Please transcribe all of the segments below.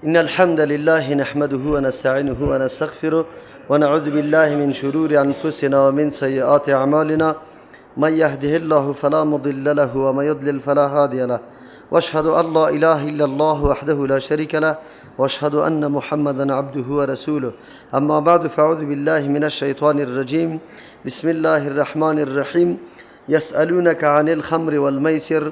إن الحمد لله نحمده ونستعينه ونستغفره ونعوذ بالله من شرور أنفسنا ومن سيئات أعمالنا، من يهده الله فلا مضل له ومن يضلل فلا هادي له، واشهد أن لا إله إلا الله وحده لا شريك له، واشهد أن محمدا عبده ورسوله. أما بعد، فأعوذ بالله من الشيطان الرجيم. بسم الله الرحمن الرحيم. يسألونك عن الخمر والميسر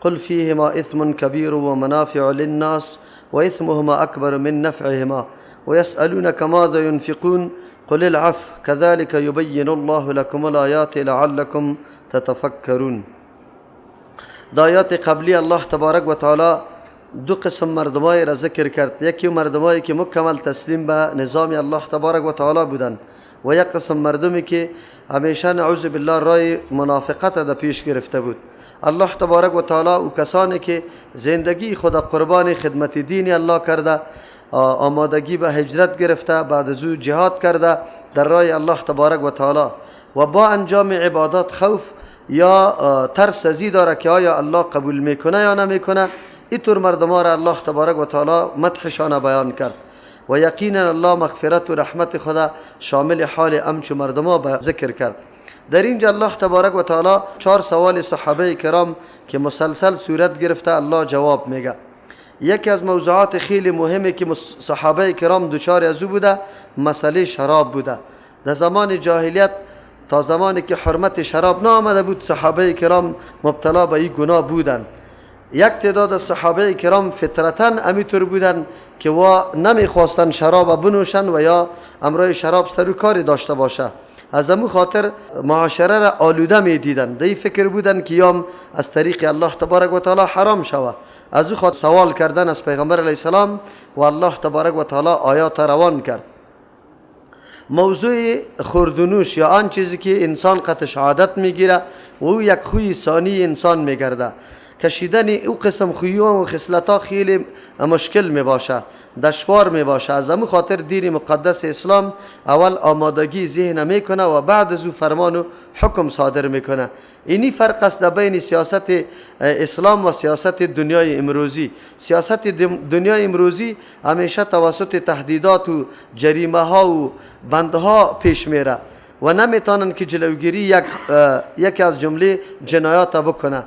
قل فيهما إثم كبير ومنافع للناس وإثمهما أكبر من نفعهما، ويسألونك ماذا ينفقون قل العفو كذلك يبين الله لكم الآيات لعلكم تتفكرون. در آیات قبلی الله تبارک و تعالی دو قسم مردمای را ذکر کرد. یکی مردمایی که مکمل تسلیم به نظام الله تبارک و تعالی بودند و یک قسم مردمی که همیشه نعوذ بالله رای منافقت را پیش گرفته بود. الله تبارک و تعالی او کسانی که زندگی خود قربان خدمت دین الله کرده، آمادگی به هجرت گرفته، بعد از او جهاد کرده در رای الله تبارک و تعالی و با انجام عبادات خوف یا ترس ازی داره که آیا الله قبول میکنه یا نمیکنه، اینطور مردم را الله تبارک و تعالی مدحشان بیان کرد و یقینا الله مغفرت و رحمت خدا شامل حال امچو مردم به ذکر کرد. در اینجا الله تبارک و تعالی 4 سوال صحابه کرام که مسلسل صورت گرفته الله جواب میگه. یکی از موضوعات خیلی مهمه که صحابه کرام دچار از او بوده مسئله شراب بوده. در زمان جاهلیت تا زمانی که حرمت شراب نآمده بود صحابه کرام مبتلا به این گناه بودند. یک تعداد از صحابه کرام فطرتاً امیطور بودند که وا نمیخواستن شراب بنوشن و یا امرای شراب سر و کاری داشته باشه. از امو خاطر معاشره را آلوده می دیدن، دی فکر بودن که یام از طریق الله تبارک و تعالی حرام شوه. از او خاطر سوال کردن از پیغمبر علیه السلام و الله تبارک و تعالی آیات روان کرد. موضوع خوردنوش یا آن چیزی که انسان قطعش عادت میگیره و او یک خوی ثانی انسان میگرده، کشیدن او قسم خویی و خصلت‌ها خیلی مشکل میباشه، دشوار میباشه. از امو خاطر دین مقدس اسلام اول آمادگی ذهن میکنه و بعد از او فرمان و حکم صادر میکنه. اینی فرق است در بین سیاست اسلام و سیاست دنیای امروزی. سیاست دنیای امروزی همیشه توسط تهدیدات و جریمه ها و بندها پیش میره و نمیتونن که جلوگیری یکی از جمله جنایات بکنه.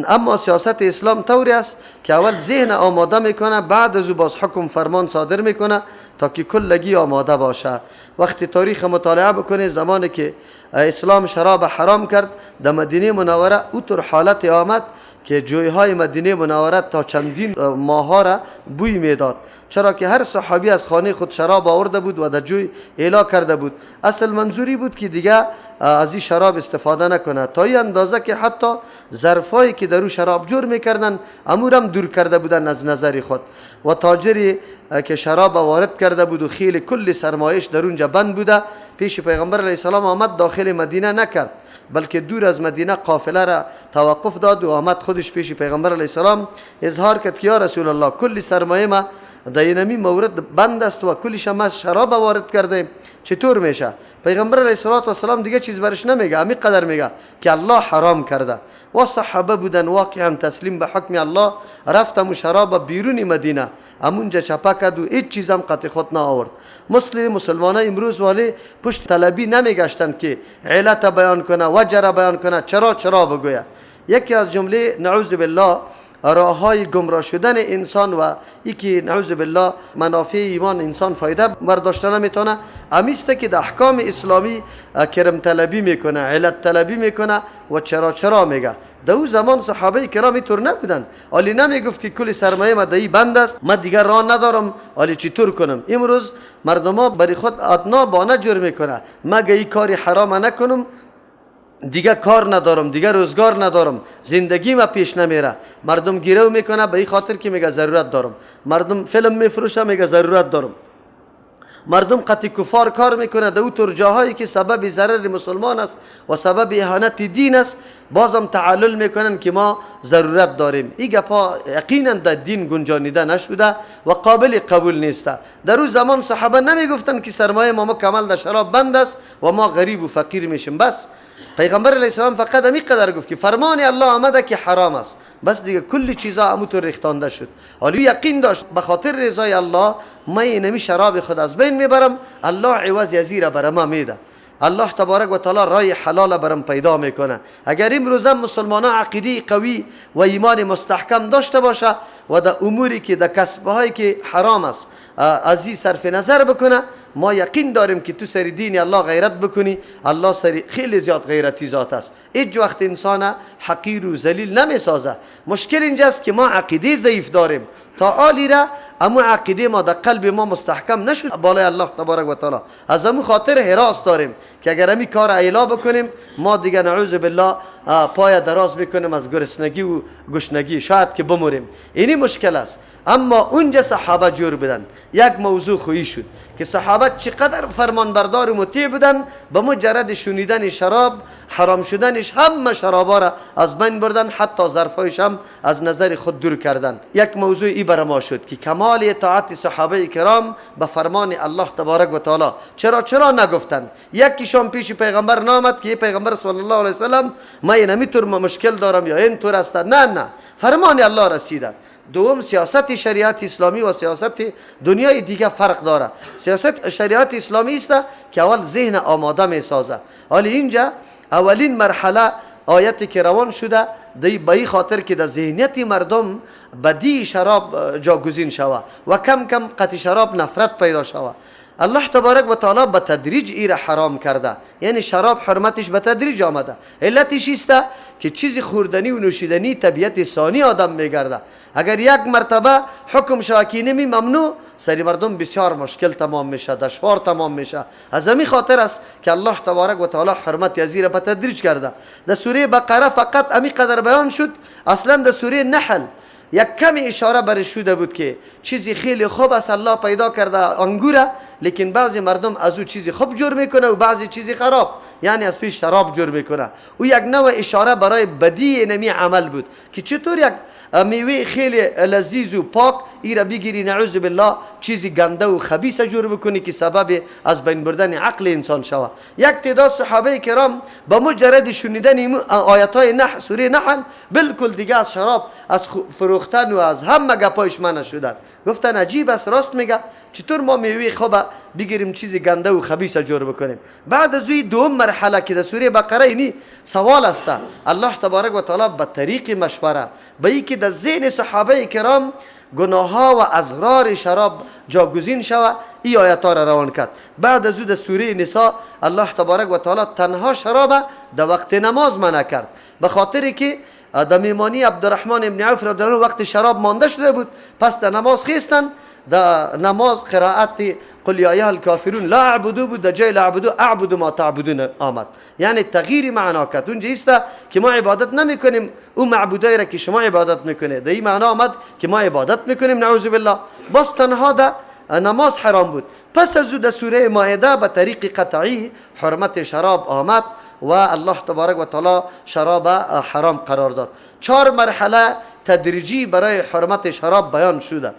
اما سیاست اسلام طوری است که اول ذهن آماده میکنه، بعد از او باز حکم فرمان صادر میکنه تا که کلگی آماده باشه. وقتی تاریخ مطالعه بکنه، زمانی که اسلام شراب حرام کرد در مدینه منوره اوتر حالت آمد که جویهای مدینه منوره تا چندین ماها را بوی میداد، چرا که هر صحابی از خانه خود شراب آورده بود و در جوی اعلا کرده بود. اصل منظوری بود که دیگه از این شراب استفاده نکنه، تا این اندازه که حتی ظرفایی که در او شراب جور میکردن امورم دور کرده بودن از نظر خود. و تاجری که شراب وارد کرده بود و خیلی کل سرمایش در اونجا بند بوده، پیش پیغمبر علیه السلام آمد، داخل مدینه نکرد بلکه دور از مدینه قافله را توقف داد و آمد خودش پیش پیغمبر علیه السلام اظهار کرد که یا رسول الله کل سرمایه ما در اینمی مورد بند است و کلش ما شراب وارد کرده، چطور میشه؟ پیغمبر علیه السلام دیگه چیز برش نمیگه، همین قدر میگه که الله حرام کرده. و صحابه بودن واقعا تسلیم به حکم الله، رفتم و شراب بیرون مدینه همونجا چپا کرد و هیچ چیزم قطع خود نه آورد. مثل مسلمانان امروز والی پشت طلبی نمیگشتند که علت بیان کنه، وجه را بیان کنه، چرا چرا بگویه. یکی از جمله نعوذ بالله راههای گمراه شدن انسان و یکی نعوذ بالله منافع ایمان انسان فایده برداشته نمیتونه امیسته که در احکام اسلامی کرم طلبی میکنه، علت طلبی میکنه و چرا چرا میگه. در او زمان صحابه کرام اینطور نبودن. علی نمیگفت که کل سرمایه ما دایی بند است، ما دیگر راه ندارم، علی چطور کنم؟ امروز مردم برای خود ادنا بانه جور میکنه، مگه این کاری حرام نکنم دیگه کار ندارم، دیگه روزگار ندارم، زندگی ما پیش نمیره. مردم گیرو میکنه به این خاطر که میگه ضرورت دارم. مردم فیلم میفروشه میگه ضرورت دارم. مردم قطع کفار کار میکنه در او جاهایی که سبب ضرر مسلمان است و سبب اهانت دین است، بازم تعلل میکنن که ما ضرورت داریم. این گپا یقینا در دین گنجانیده نشده و قابل قبول نیست. در او زمان صحابه نمیگفتن که سرمایه ما مکمل در شراب بند است و ما غریب و فقیر میشیم. بس پیغمبر علیه السلام فقط همی قدر گفت که فرمان الله آمده که حرام است، بس دیگه کل چیزا اموتو ریختانده شد. حالی یقین داشت به خاطر رضای الله ما اینمی شراب خود از بین میبرم، الله عوض ازی را بر ما میده، الله تبارک و تعالی رای حلال برم پیدا میکنه. اگر امروز مسلمان ها عقیده قوی و ایمان مستحکم داشته باشه و در اموری که در کسبهایی که حرام است از این صرف نظر بکنه، ما یقین داریم که تو سر دین الله غیرت بکنی، الله سر خیلی زیاد غیرتی ذات است، هیچ وقت انسان حقیر و ذلیل نمیسازه. مشکل اینجاست که ما عقیده ضعیف داریم، تا آلی را اما عقیده ما در قلب ما مستحکم نشد بالای الله تبارک و تعالی، از امو خاطر هراس داریم که اگر امی کار ایلا بکنیم ما دیگه نعوذ بالله پای دراز میکنیم از گرسنگی و گشنگی، شاید که بموریم. اینی مشکل است. اما اونجا صحابه جور بدن، یک موضوع خویی شد که صحابه چقدر فرمانبردار و مطیع بودن، به مجرد شنیدن شراب حرام شدنش همه شرابا را از بین بردن، حتی ظرفایش هم از نظر خود دور کردن. یک موضوع ای بر ما شد که کمال اطاعت صحابه کرام به فرمان الله تبارک و تعالی. چرا نگفتن؟ یکیشان پیش پیغمبر نامد که پیغمبر صلی الله علیه وسلم ما اینمی طور مشکل دارم یا این طور است، نه، فرمان الله رسیده. دوم، سیاست شریعت اسلامی و سیاست دنیای دیگه فرق داره. سیاست شریعت اسلامی است که اول ذهن آماده می سازه. حالا اینجا اولین مرحله آیتی که روان شده دی به این خاطر که در ذهنیت مردم بدی شراب جاگزین شوه و کم کم قطع شراب نفرت پیدا شوه. الله تبارک و تعالی به تدریج ای را حرام کرده، یعنی شراب حرمتش به تدریج آمده. علتش است که چیز خوردنی و نوشیدنی طبیعت ثانی آدم میگرده. اگر یک مرتبه حکم شوه که نمی ممنوع، سری مردم بسیار مشکل تمام میشه، دشوار تمام میشه. از همین خاطر است که الله تبارک و تعالی حرمت ازی را به تدریج کرده. در سوره بقره فقط امی قدر بیان شد. اصلا در سوره نحل یک کمی اشاره برش شده بود که چیزی خیلی خوب است الله پیدا کرده انگوره، لیکن بعضی مردم از او چیزی خوب جور میکنه و بعضی چیزی خراب، یعنی از پیش شراب جور میکنه. او یک نوع اشاره برای بدی نمی عمل بود که چطور یک میوه خیلی لذیذ و پاک ای را بگیری نعوذ بالله چیزی گنده و خبیث جور بکنی که سبب از بین بردن عقل انسان شوه. یک تعداد صحابه کرام به مجرد شنیدن آیت های نحل، سوره نحل، بالکل دیگه از شراب، از فروختن و از همه گپایش منع شدن. گفتن عجیب است، راست میگه، چطور ما میوه خوب بگیریم چیزی گنده و خبیث جور بکنیم؟ بعد از وی دوم مرحله که در سوره بقره اینی سوال است، الله تبارک و تعالی به طریق مشوره به اینکه در ذهن صحابه کرام گناه ها و اضرار شراب جاگزین شوه، ای آیت ها را روان کرد. بعد از او در سوره نساء الله تبارک و تعالی تنها شراب در وقت نماز منع کرد، به خاطر که در میمانی عبدالرحمن ابن عوف رضی الله عنه وقت شراب مانده شده بود، پس در نماز خیستن، در نماز قرائت قل یا ایها الکافرون لا اعبدو بود، در جای لا اعبدو اعبد ما تعبدون آمد، یعنی تغییر معنا کرد. اونجا است که ما عبادت نمیکنیم او معبودایی را که شما عبادت میکنه، در این معنا آمد که ما عبادت میکنیم نعوذ بالله. باز تنها در نماز حرام بود. پس از او در سوره مائده به طریق قطعی حرمت شراب آمد و الله تبارک و تعالی شراب حرام قرار داد. 4 مرحله تدریجی برای حرمت شراب بیان شده.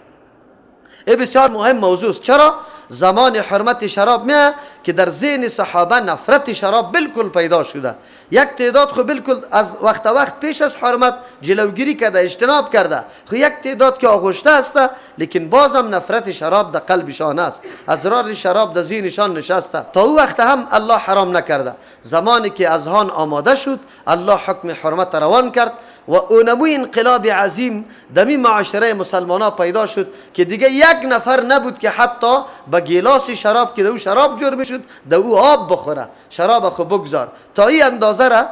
این بسیار مهم موضوع است. چرا؟ زمان حرمت شراب میه که در ذهن صحابه نفرت شراب بالکل پیدا شده. یک تعداد خو بالکل از وقت وقت پیش از حرمت جلوگیری کرده، اجتناب کرده، خو یک تعداد که آغشته است، لیکن بازم نفرت شراب در قلبشان است، اضرار شراب در ذهنشان نشسته. تا او وقت هم الله حرام نکرده. زمانی که اذهان آماده شد، الله حکم حرمت روان کرد و اونموی انقلاب عظیم دمی معاشره مسلمان ها پیدا شد که دیگه یک نفر نبود که حتی به گیلاس شراب که دو شراب جور میشد دو آب بخوره، شراب خو بگذار. تا این اندازه را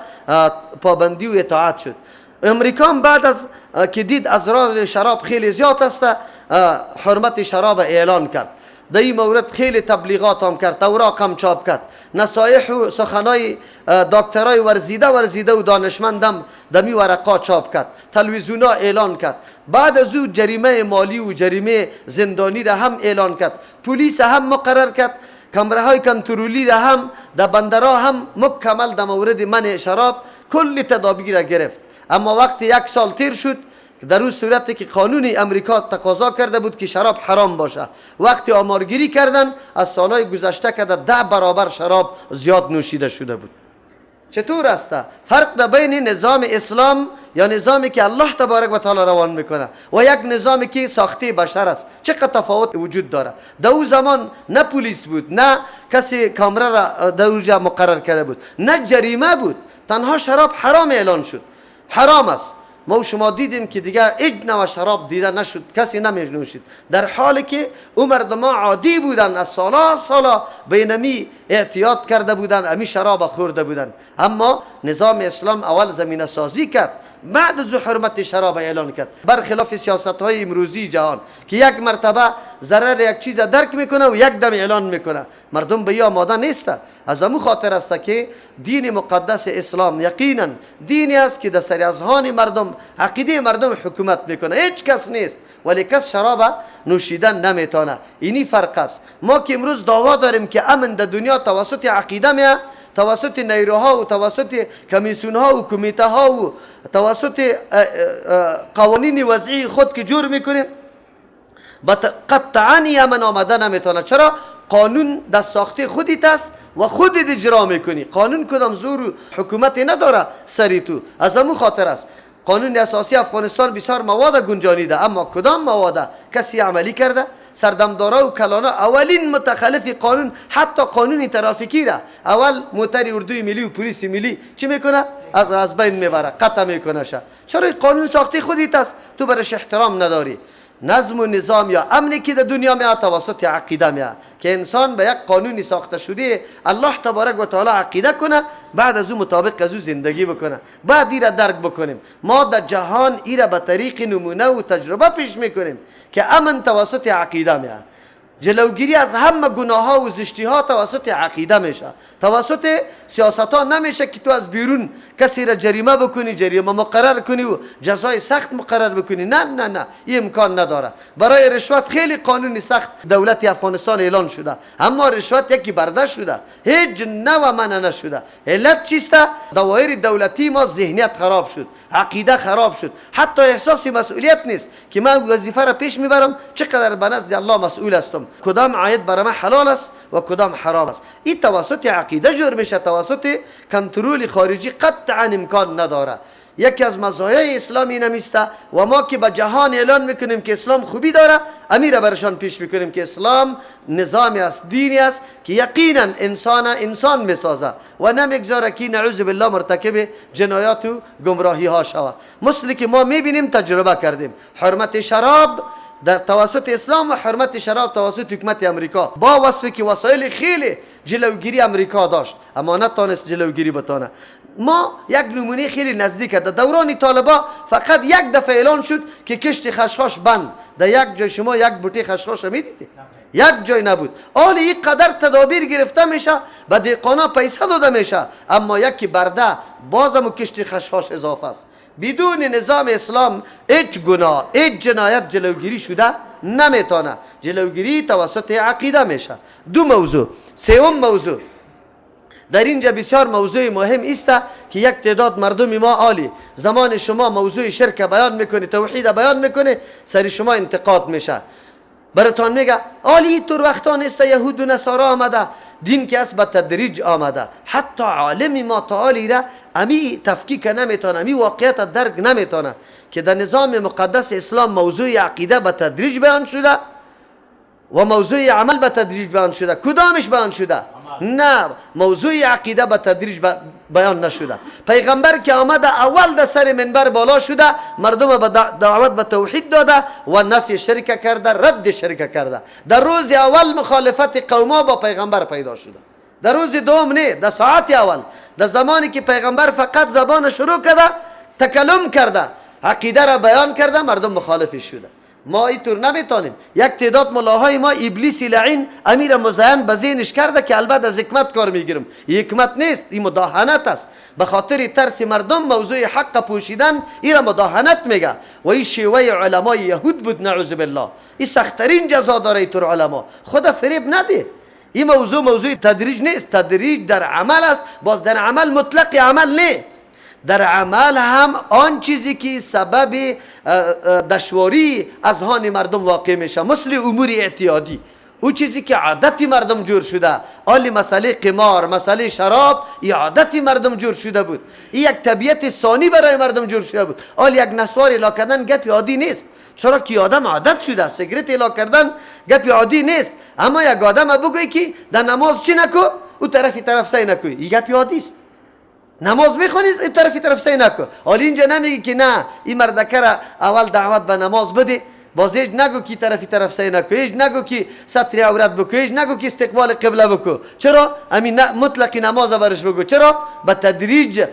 پابندی و اطاعت شد. امریکا بعد از که دید از راز شراب خیلی زیاد است، حرمت شراب اعلان کرد. در این مورد خیلی تبلیغات هم کرد، اوراق هم چاپ کرد، نصایح و سخنای دکترای ورزیده و دانشمندم دمی ورقا چاپ کرد، تلویزیونا اعلان کرد. بعد از او جریمه مالی و جریمه زندانی را هم اعلان کرد، پلیس هم مقرر کرد، کمره های کنترلی را هم در بندرها هم مکمل در مورد منع شراب کل تدابیر را گرفت. اما وقتی یک سال تیر شد، در اون صورتی که قانون امریکا تقاضا کرده بود که شراب حرام باشه، وقتی آمارگیری کردن از سالهای گذشته که 10 برابر شراب زیاد نوشیده شده بود. چطور است فرق در بین نظام اسلام یا نظامی که الله تبارک و تعالی روان میکنه و یک نظامی که ساخته بشر است؟ چقدر تفاوت وجود داره. در او زمان نه پلیس بود، نه کسی کامره را در اونجا مقرر کرده بود، نه جریمه بود، تنها شراب حرام اعلان شد، حرام است. ما و شما دیدیم که دیگه هیچ نوع شراب دیده نشد، کسی نمی نوشید، در حالی که او مردم عادی بودن، از سالا سالا به نمی اعتیاد کرده بودن، امی شراب خورده بودن. اما نظام اسلام اول زمینه سازی کرد، بعد از حرمت شراب اعلان کرد، برخلاف سیاست های امروزی جهان که یک مرتبه ضرر یک چیز درک میکنه و یک دم اعلان میکنه، مردم به این آماده نیست. از امو خاطر است که دین مقدس اسلام یقینا دینی است که در سر اذهان مردم، عقیده مردم حکومت میکنه، هیچ کس نیست، ولی کس شراب نوشیدن نمیتونه. اینی فرق است. ما که امروز دعوا داریم که امن در دنیا توسط عقیده میه، توسط نیروها و توسط کمیسیون ها و کمیته ها و توسط قوانین وضعی خود که جور میکنیم، قطعا امن آمده نمیتونه. چرا؟ قانون دست ساخته خودت است و خودت اجرا میکنی، قانون کدام زور حکومت نداره سری تو. از امو خاطر است قانون اساسی افغانستان بسیار مواد گنجانیده، اما کدام مواد کسی عملی کرده؟ سردمدارا و کلانا اولین متخلف قانون، حتی قانون ترافیکی را اول موتر اردوی ملی و پلیس ملی چی میکنه؟ از بین میبره، قطع میکنه. چرا؟ قانون ساخته خودت است، تو برش احترام نداری. نظم و نظام یا امنی که در دنیا میاد توسط عقیده میاد که انسان به یک قانونی ساخته شده الله تبارک و تعالی عقیده کنه، بعد از او مطابق از او زندگی بکنه، بعد ایره درک بکنیم. ما در جهان ایره به طریق نمونه و تجربه پیش میکنیم که امن توسط عقیده میاد، جلوگیری از همه گناه ها و زشتی ها توسط عقیده میشه، توسط سیاست ها نمیشه که تو از بیرون کسی را جریمه بکنی، جریمه مقرر کنی و جزای سخت مقرر بکنی. نه نه نه، این امکان نداره. برای رشوت خیلی قانون سخت دولت افغانستان اعلان شده، اما رشوت یکی برده شده، هیچ نوع منع نشده. علت چیست؟ دوایر دولتی ما ذهنیت خراب شد، عقیده خراب شد، حتی احساس مسئولیت نیست که من وظیفه را پیش میبرم، چقدر به نزد الله مسئول هستم، کدام عاید برای من حلال است و کدام حرام است. این توسط عقیده جور میشه، توسط کنترل خارجی قطعا امکان نداره. یکی از مزایای اسلام این است و ما که به جهان اعلان میکنیم که اسلام خوبی داره، امیر برشان پیش میکنیم که اسلام نظامی است، دینی است که یقینا انسان انسان میسازه و نمیگذاره که نعوذ بالله مرتکب جنایات و گمراهی ها شود. مثل که ما میبینیم تجربه کردیم، حرمت شراب در توسط اسلام و حرمت شراب توسط حکومت امریکا، با وصفی که وسایل خیلی جلوگیری امریکا داشت اما نتانست جلوگیری بتانه. ما یک نمونه خیلی نزدیک، در دوران طالبا فقط یک دفعه اعلان شد که کشت خشخاش بند، در یک جای شما یک بوته خشخاش میدیدید، یک جای نبود. حال این قدر تدابیر گرفته میشه، به دهقانا پیسه داده میشه، اما یکی برده بازم کشت خشخاش اضافه است. بدون نظام اسلام هیچ گناه، هیچ جنایت جلوگیری شده نمیتونه. جلوگیری توسط عقیده میشه. دو موضوع. سوم موضوع در اینجا بسیار موضوع مهم است که یک تعداد مردم ما عالی زمان شما موضوع شرک بیان میکنه، توحید بیان میکنه، سر شما انتقاد میشه، براتون میگه عالی طور وقتا نیست، یهود و نصارا آمده، دین که است به تدریج آمده. حتی عالم ما تعالی را امی تفکیک نمیتونه، امی واقعیت درک نمیتونه که در نظام مقدس اسلام موضوع عقیده به تدریج بیان شده و موضوع عمل به تدریج بیان شده. کدامش بیان شده؟ نه، موضوع عقیده به تدریج بیان نشده. پیغمبر که آمده اول در سر منبر بالا شده، مردم به دعوت به توحید داده و نفی شرک کرده، رد شرک کرده. در روز اول مخالفت قوما با پیغمبر پیدا شده، در روز دوم نه، در ساعت اول، در زمانی که پیغمبر فقط زبان شروع کرده، تکلم کرده، عقیده را بیان کرده، مردم مخالف شده. ما اینطور نمیتونیم. یک تعداد ملاهای ما ابلیس لعین امیر مزین به ذهنش کرده که البته از حکمت کار میگیرم. حکمت نیست، این مداهنت است. به خاطر ترس مردم موضوع حق پوشیدن این را مداهنت میگه و این شیوه علمای یهود بود، نعوذ بالله. این سختترین جزا داره اینطور علما. خدا فریب نده. این موضوع موضوع تدریج نیست، تدریج در عمل است. باز در عمل مطلق عمل نه. در عمل هم آن چیزی که سبب دشواری اذهان مردم واقع میشه، مثل امور اعتیادی، او چیزی که عادت مردم جور شده. آلی مسئله قمار، مسئله شراب، ای عادت مردم جور شده بود، ای یک طبیعت ثانی برای مردم جور شده بود. آلی یک نسوار الا کردن گپ عادی نیست، چرا که آدم عادت شده. سیگرت الا کردن گپ عادی نیست، اما یک آدم بگوی که در نماز چی نکو، او طرفی طرف سعی نکوی، ای گپ عادی است. نماز میخونی این طرفی طرف سعی نکو. حالا اینجا نمیگی که نه این مردکه را اول دعوت به نماز بده، باز هیچ نگو که طرفی طرف سعی نکو، هیچ نگو که ستر عورت بکو، هیچ نگو که استقبال قبله بکو. چرا؟ امین مطلق نماز برش بگو. چرا؟ به تدریج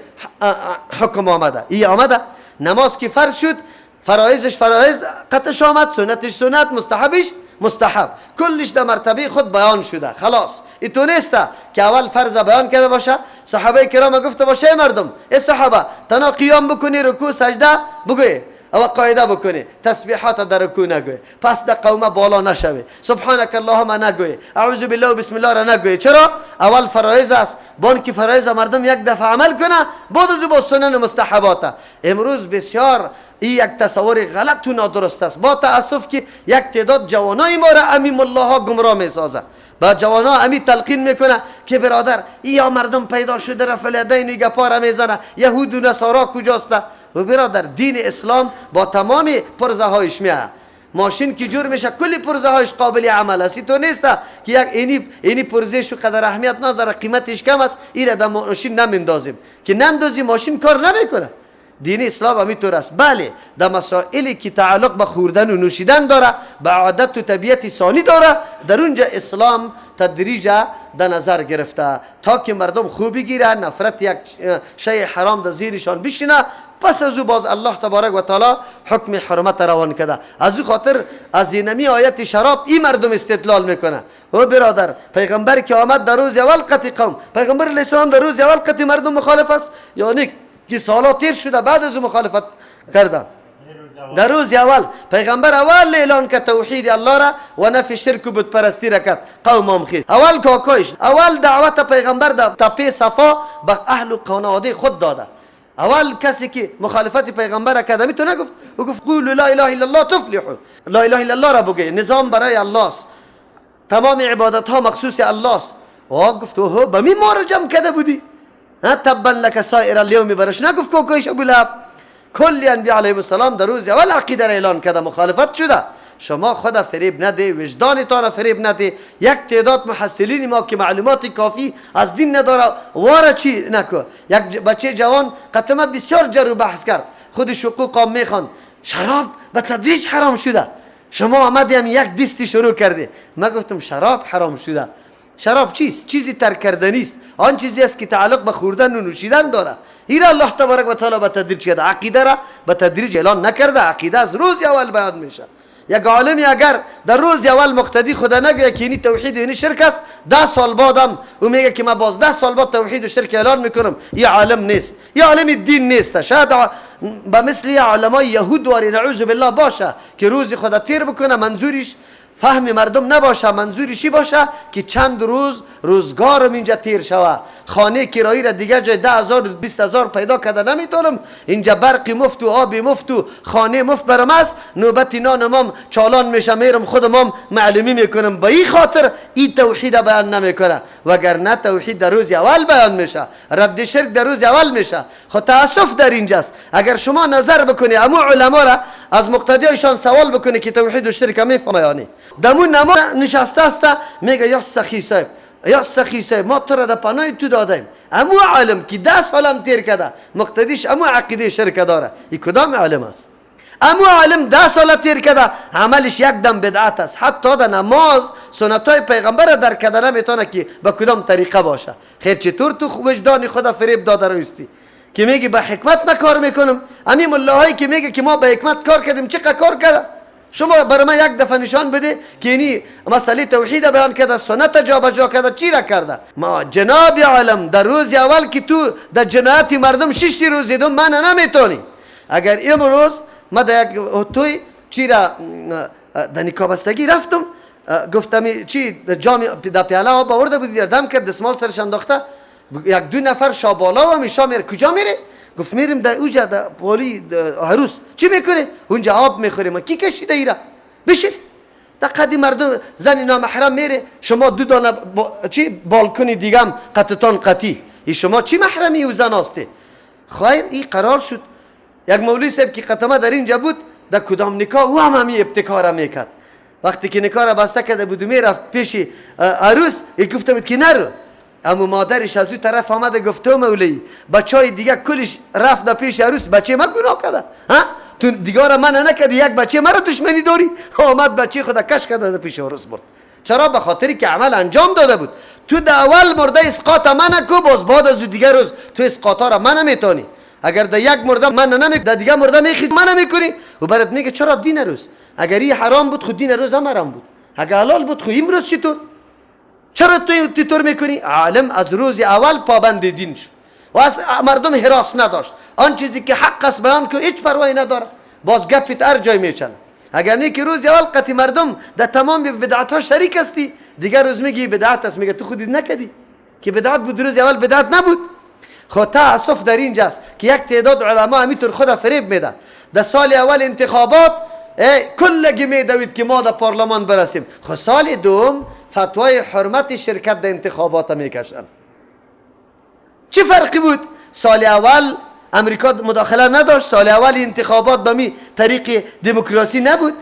حکم آمده. ای آمده نماز که فرض شد، فرایضش فرایض قطعش آمد، سنتش سنت، مستحبش مستحب، کلش در مرتبه خود بیان شده. خلاص ای تو نیست که اول فرض بیان کرده باشه، صحابه کرام گفته باشه ای مردم، ای صحابه تنها قیام بکنی، رکوع سجده بگوی او قاعده بکنی، تسبیحات در رکوع نگوی، پس در قومه بالا نشوی، سبحانك اللهم نگوی، اعوذ بالله و بسم الله را نگوی. چرا؟ اول فرایض است، بانک فرایض مردم یک دفعه عمل کنه، بعد از با سنن و مستحبات. امروز بسیار این یک تصور غلط و نادرست است. با تاسف که یک تعداد جوانای ما را امیم الله ها گمراه میسازه. با جوانا امی تلقین میکنه که برادر یا مردم پیدا شده رفع الیدین و گپا را میزنه، یهود و نصارا کجاست؟ و برادر دین اسلام با تمام پرزه هایش میه. ماشین که جور میشه کلی پرزه هایش قابل عمل است. تو نیست که یک اینی پرزه شو قدر اهمیت نداره، قیمتش کم است، این را در ماشین نمیندازیم، که نندازی ماشین کار نمیکنه. دین اسلام همینطور است. بله در مسائلی که تعلق به خوردن و نوشیدن داره، به عادت و طبیعت ثانی داره، در اونجا اسلام تدریج در نظر گرفته تا که مردم خوب بگیره، نفرت یک شی حرام در زیرشان بشینه. پس از او باز الله تبارک و تعالی حکم حرمت روان کرده. از او خاطر از اینمی آیت شراب این مردم استدلال میکنه. او برادر پیغمبر که آمد در روز اول قطع قوم، پیغمبر علیه السلام در روز اول قطع مردم مخالف است، یعنی که سالا تیر شده بعد از او مخالفت کرده. در روز اول پیغمبر اول اعلان کرد توحید الله را و نفی شرک و بت پرستی را کرد. قوم هم خیز اول کاکایش اول دعوت پیغمبر در تپه صفا به اهل و خانواده خود داده. اول کسی که مخالفت پیغمبر کرد تو نگفت، او گفت قولوا لا اله الا الله تفلحوا. لا اله الا الله را بگه، نظام برای الله است، تمام عبادت ها مخصوص الله است. او گفت اوه به می ما را جمع کرده بودی، تبا لك سائر اليوم برش نگفت کوکایش ابو لهب. کل انبیاء علیهم السلام در روز اول عقیده را اعلان کرده مخالفت شده. شما خود فریب نده، وجدانتان فریب نده. یک تعداد محصلین ما که معلومات کافی از دین نداره واره چی نکو. یک بچه جوان قطمه بسیار جر و بحث کرد، خودش حقوق هم میخوان، شراب به تدریج حرام شده، شما آمدیم یک دیستی شروع کرده. ما گفتم شراب حرام شده. شراب چیست؟ چیزی ترک کردنی است، آن چیزی است که تعلق به خوردن و نوشیدن داره. ایرا الله تبارک و تعالی به تدریج کرده، عقیده را به تدریج اعلان نکرده. عقیده از روز اول بیان میشه. یک عالمی اگر در روز اول مقتدی خدا نگه که اینی توحید اینی شرک است، 10 سال بعدم او میگه که من باز 10 سال بعد توحید و شرک اعلان میکنم، یه عالم نیست، یه عالم دین نیست. شاید به مثل یه علمای یهود واری نعوذ بالله باشه که روز خدا تیر بکنه، منظورش فهم مردم نباشه، منظورشی باشه که چند روز روزگارم اینجا تیر شوه، خانه کرایی را دیگه جای 10,000 20,000 پیدا کرده نمیتونم، اینجا برق مفت و آب مفت و خانه مفت برم است، نوبت نانمام چالان میشه، میرم خودمام معلمی میکنم. به این خاطر این توحید بیان نمیکنه، وگرنه توحید در روز اول بیان میشه، رد شرک در روز اول میشه. خب تاسف در اینجاست. اگر شما نظر بکنی امو علما را از مقتدیایشان سوال بکنی که توحید و شرک میفهمه یعنی دمون نما نشسته است میگه یا سخی صاحب، یا سخی صاحب ما تو را در پناه تو دادیم. امو عالم که 10 سالم تیر کرده مقتدیش امو عقیده شرک داره، این کدام عالم است؟ امو عالم 10 سال تیر کرده عملش یک دم بدعت است، حتی در نماز سنت های پیغمبر را در کرده نمیتونه که به کدام طریقه باشه. خیر چطور تو وجدان خدا فریب داده روستی که میگی به حکمت ما کار میکنم؟ امی ملاهایی که میگه که ما به حکمت کار کردیم چقدر کار کرده؟ شما برای من یک دفعه نشان بده که اینی مسئله توحید بیان کرده، سنت جابجا کرده، چی را کرده؟ ما جناب عالم در روز اول که تو در جنایت مردم 6 روز دوم من نمیتونی. اگر امروز ما در یک توی چی را در نکاح بستگی رفتم، گفتم چی جام در پیاله آب آورده بودی، دم کرد دستمال سرش انداخته، یک دو نفر شابالا و میشا میره. کجا میره؟ گفت میریم در اوجا در پالی عروس. چی میکنه؟ اونجا آب میخوریم. کی کشیده ایرا؟ بشین. در قدی مردم زن نامحرم میره، شما دو دانه چی بالکن دیگه هم قطتان قطی، ای شما چی محرمی او زن هسته؟ خیر ای قرار شد. یک مولوی صاحب که قطمه در اینجا بود، در کدام نکاح او هم همی ابتکار میکرد. وقتی که نکاح را بسته کرده بود و میرفت پیش عروس، ای گفته بود که نرو. اما مادرش از او طرف آمده گفته مولوی بچای دیگه کلش رفت در پیش عروس، بچه من گناه کرده، ها تو دیگه را من نکردی، یک بچه مرا دشمنی داری. آمد بچه خود کش کرده در پیش عروس برد. چرا؟ به خاطری که عمل انجام داده بود. تو در اول مرده اسقاط من کو، باز بعد از دیگه روز تو اسقاطا را من نمیتونی. اگر در یک مرده من نمی، در دیگه مرده میخی من نمیکنی. و برات میگه چرا دین روز؟ اگر این حرام بود خود دین روز هم حرام بود، اگر حلال بود خود امروز چطور؟ چرا تو طور میکنی؟ عالم از روز اول پابند دین شد و از مردم هراس نداشت. آن چیزی که حق است بیان که هیچ پروایی نداره، باز گپت هر جای میچنه. اگر نه که روز اول قطی مردم در تمام بدعت ها شریک هستی، دیگر روز میگی بدعت است، میگه تو خودت نکدی که بدعت بود، روز اول بدعت نبود. خب تاسف در اینجاست که یک تعداد علما همینطور خود فریب میده. در سال اول انتخابات کلگی میدوید که ما در پارلمان برسیم. خب سال دوم فتوای حرمت شرکت در انتخابات میکشن. چه فرقی بود؟ سال اول امریکا مداخله نداشت، سال اول انتخابات به می طریق دموکراسی نبود.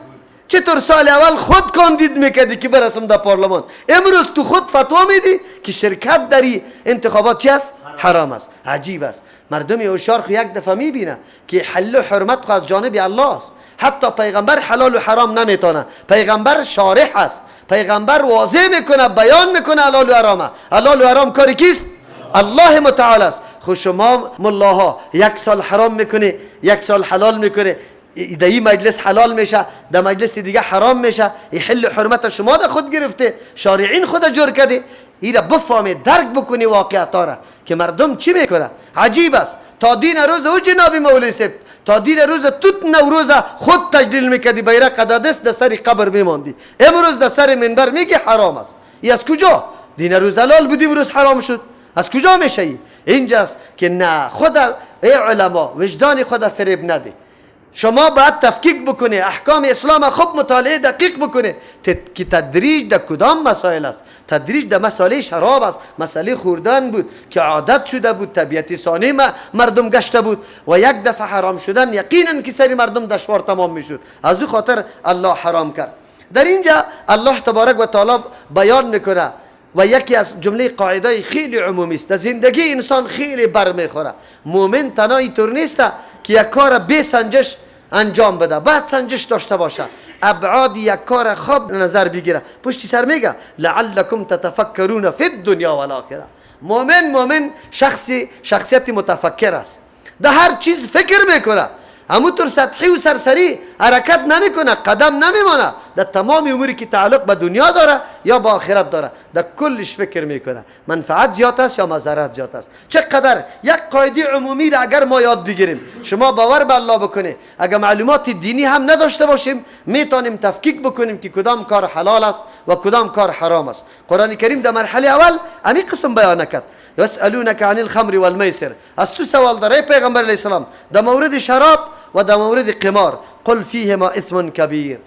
چطور سال اول خود کاندید میکردی که برسم در پارلمان، امروز تو خود فتوا میدی که شرکت در انتخابات چی است؟ حرام است. عجیب است. مردم هوشیار خو یک دفعه میبینه که حل و حرمت خو از جانب الله است. حتی پیغمبر حلال و حرام نمیتونه، پیغمبر شارح است، پیغمبر واضح میکنه، بیان میکنه حلال و حرامه. حلال و حرام کاری کیست؟ الله متعال است. خو شما ملاها یک سال حرام میکنه، یک سال حلال میکنه، در این مجلس حلال میشه، در مجلس دیگه حرام میشه. این حل حرمت شما در خود گرفته، شارعین خود جور کرده. ایره بفهمی، درک بکنی واقعیت را که مردم چی میکنه. عجیب است. تا دین روز او جناب مولوی صاحب، تا دین روز توت نوروز خود تجلیل میکردی، بیرق دست در سر قبر میماندی، امروز در سر منبر میگی حرام است. ای از کجا؟ دین روز حلال بود، امروز حرام شد. از کجا میشه؟ اینجاست که نه خود ای علما وجدان خود فریب نده. شما باید تفکیک بکنه، احکام اسلام خوب مطالعه دقیق بکنه که تدریج در کدام مسائل است. تدریج در مسئله شراب است، مسئله خوردن بود که عادت شده بود، طبیعت ثانی مردم گشته بود و یک دفعه حرام شدن یقینا که سری مردم دشوار تمام میشد. از او خاطر الله حرام کرد. در اینجا الله تبارک و تعالی بیان میکنه و یکی از جمله قاعده خیلی عمومی است، در زندگی انسان خیلی بر میخوره. مؤمن تنها اینطور نیست که یک کار بی سنجش انجام بده، بعد سنجش داشته باشه، ابعاد یک کار خوب نظر بگیره. پشتی سر میگه لعلکم تتفکرون فی الدنیا والآخره. مؤمن شخصیت متفکر است، در هر چیز فکر میکنه، همونطور سطحی و سرسری حرکت نمیکنه، قدم نمیمانه. در تمام اموری که تعلق به دنیا داره یا به آخرت داره در کلش فکر میکنه، منفعت زیاد است یا مضرت زیاد است. چقدر یک قاعده عمومی را اگر ما یاد بگیریم، شما باور به الله بکنه، اگر معلومات دینی هم نداشته باشیم میتونیم تفکیک بکنیم که کدام کار حلال است و کدام کار حرام است. قرآن کریم در مرحله اول همین قسم بیان کرد، یسألونک عن الخمر والمیسر. از تو سوال داره پیغمبر علیه السلام در مورد شراب و در مورد قمار، قل فیهما اثم کبیر.